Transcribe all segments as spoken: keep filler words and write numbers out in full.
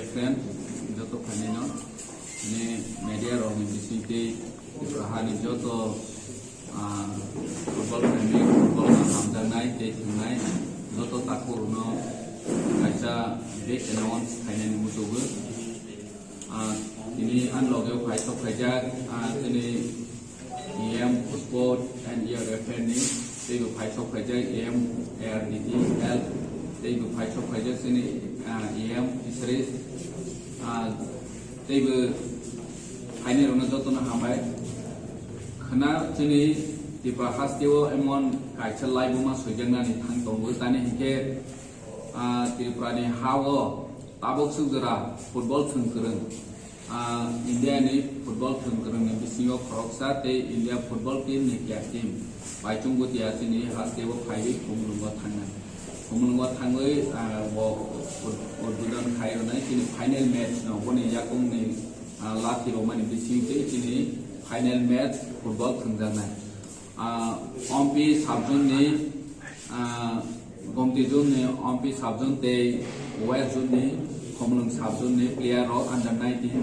Friend, joto phainaino, ni media rokni bising tei Tripura hani joto, ah, football premi, football no hamjaknai tei thwngnai joto takhurokno kaisa big announce khainani muchungo. Ah, tini ani loge phai sok phaijak, ah, tini E M Sport and E R F N ni teibo phai sok phaijak, E M A R D T Health teibo phai sok phaijak chini, ah, E M Fisheries, ah, teibo phainai rokno jotono hambai. Khna chini Tripura hasteo emon kaisa laibuma soijaknani thang tongo, tani hinkhe, ah, Tripura ni ha-o tabuk swk jora football thwng kwrwng. Ah, India ni football thwng kwrwng ni bisingo khoroksa tei India football team ni captain Baichung Bhutia chini hasteo phaiwi Khumulwngo thangnai. Khumulwngo thangwi, ah, bo ud-, udbodon khai rwnai chini final match no, boni yakung ni, ah, lathi rwmani bising tei chini final match football thwngjaknai. Ah, Ompi sub-zone ni, ah, Gomti zone ni Ompi sub-zone tei West zone ni Khumulwng sub-zone ni player rok under nineteen,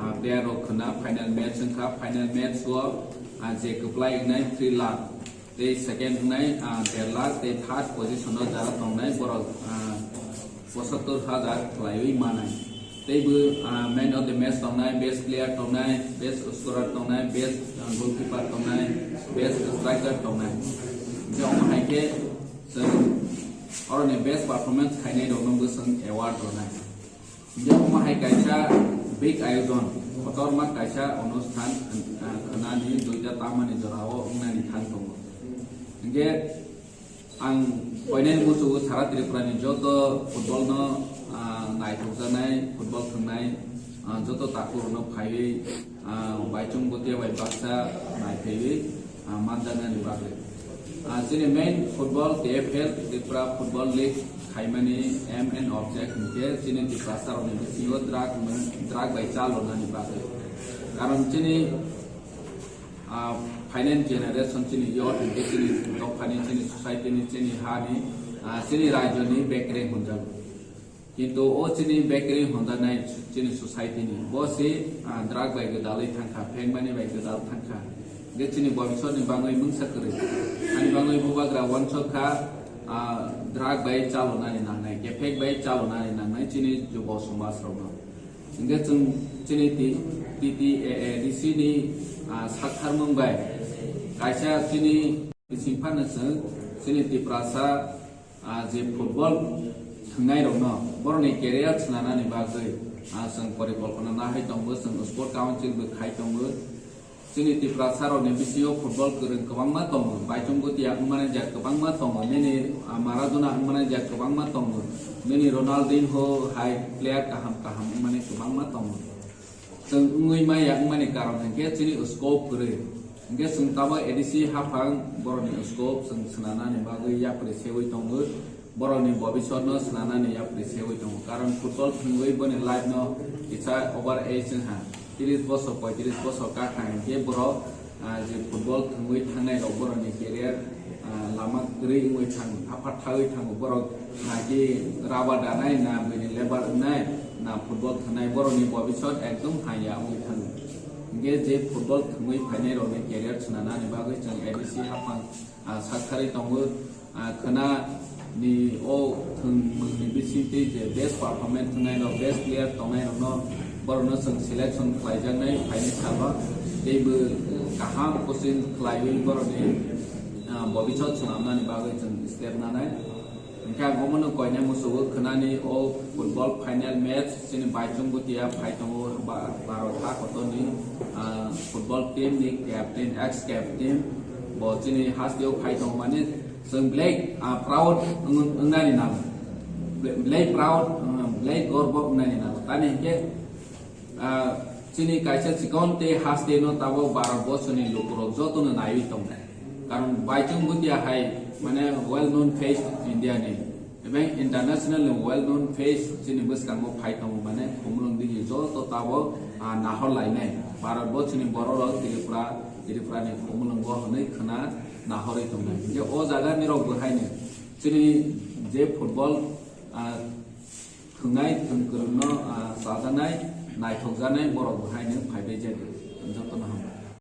ah, player rok khwna final match wngkha. Final match o, ah, je kwplai wngnai three lakh tei second wngnai, ah, der lakh tei third position o jara tongnai borok, ah, pochattor hajar khlaiwi manai. Teibo, ah, man of the match tongnai, best player tongnai, best scorer tongnai, best, ah, goalkeeper tongnai, best striker tongnai. Je omo hai khe chwng oroni best performance khainai rokno bo chwng award rwnai. Je omo hai kaisa big ayojon, kotorma kaisa onusthan, ah, khwnani duita tamani jorao wngnani thang tongo. Hinkhe Ang koinai muchungo sara Tripura ni joto football no, ah, naithokjaknai, football thwngnai, ah, joto takhuk rokno phaiwi, ah, Baichung Bhutia bai baksa naiphaiwi, ah, manjaknani bagwi. Ah, chini main football T F L, Tripura Football League khaimani aim and object hinkhe chini Tiprasa rokni bisingo drug, drug bai chalonani bagwi. Karon chini Ah, finance generation chini youth hinkhe chini dophani, chini society ni, chini hani, ah, chini rajyo ni bekre hwnjago. Kintu o chini bekre hwnjaknai chini society ni, bo se, ah, drug bai gwdalwi thangkha, phengmani bai gwdal thangkha. Hinkhe chini bobisot ni bangwi mungsa kwrwi. Ani bangwi bubagra wansok kha, ah, drug bai chalonani nangnai, kephek bai chalonani nangnai chini jubo somaj rokno. Hinkhe chwng chini T-, T T A A D C ni, ah, saktharmung bai kaisa chini bising phano chwng chini Tiprasa, ah, je football thwngnai rokno borokni career swnanani bagwi, ah, chwng porikolpona nahai tongo, chwng sport council bo khai tongo. Chini Tiprasa rokni bisingo football kwrwng kwbangma tongo, Baichung Bhutia wngmani jak kwbangma tongo, nini, ah, Maradona wngmani jak kwbangma tongo, nini Ronaldinho hai player kaham kaham wngmani kwbangma tongo. Chwng wngwi maya wngmani karon hinkhe chini scope kwrwi. Hinkhe chwng tabuk A D C haphang borokni scope chwng swnanani bagwi yapri sewi tongo. Borokni bobisotno swnanani yapri sewi tongo, karon football thwngwi boni life no kisa over age wngha, tris bosor, poitris bosor kakha hinkhe borok, ah, je football thwngwi thangnai rok borokni career, ah, lama kwrwi wngwi thango, hapha thawi thango, borok na ki rubber danai, na bini labour wngnai, na football thwngnai, borokni bobisot ekdom hamya wngwi thango. Hinkhe je football thwngwi phainai rokni career swnanani bagwi chwng A D C haphang, ah, sakthari tongo. Ah, khwna ni o thwngmungni bisingtwi je best performance thwngnai rok, best player tongnai rokno, borokno chwng selection khlaijaknai phaini salo, teibo kaham coaching khlaiwi borokni, ah, bobisot swnamnani bagwi chwng step nanai. Hinkhe ang omono koinai muchungo khwnani o football final match chini Baichung Bhutia phai tongo ba-, Bharat ha kotorni, ah, football team ni captain, ex captain bo chini hasteo phai tongo mani chwng belai, ah, proud wng-, wngnani nango. Be-, belai proud, ah, belai gorbo wngnani nango. Tamni hinkhe Ah, chini kaisa chikon tei haste no tabuk Bharat borsoni lukurok jotono naiwi tongo. Karon Baichung Bhutia hai, mane, well known face India ni, ebeng international ni well known face chini bwskango phai tongo, mane, Khumulwng digi joto tabuk, ah, nahor lainai. Bharat borsoni borok rok Tripura, Tripura ni Khumulwngo hwnwi khwna nahorwi tongnai. Je o jaga ni rok bo haino chini je football, ah, thwngnai thwng kwrwngno, ah, chajaknai, naithokjaknai borok bo haino phaibai jak.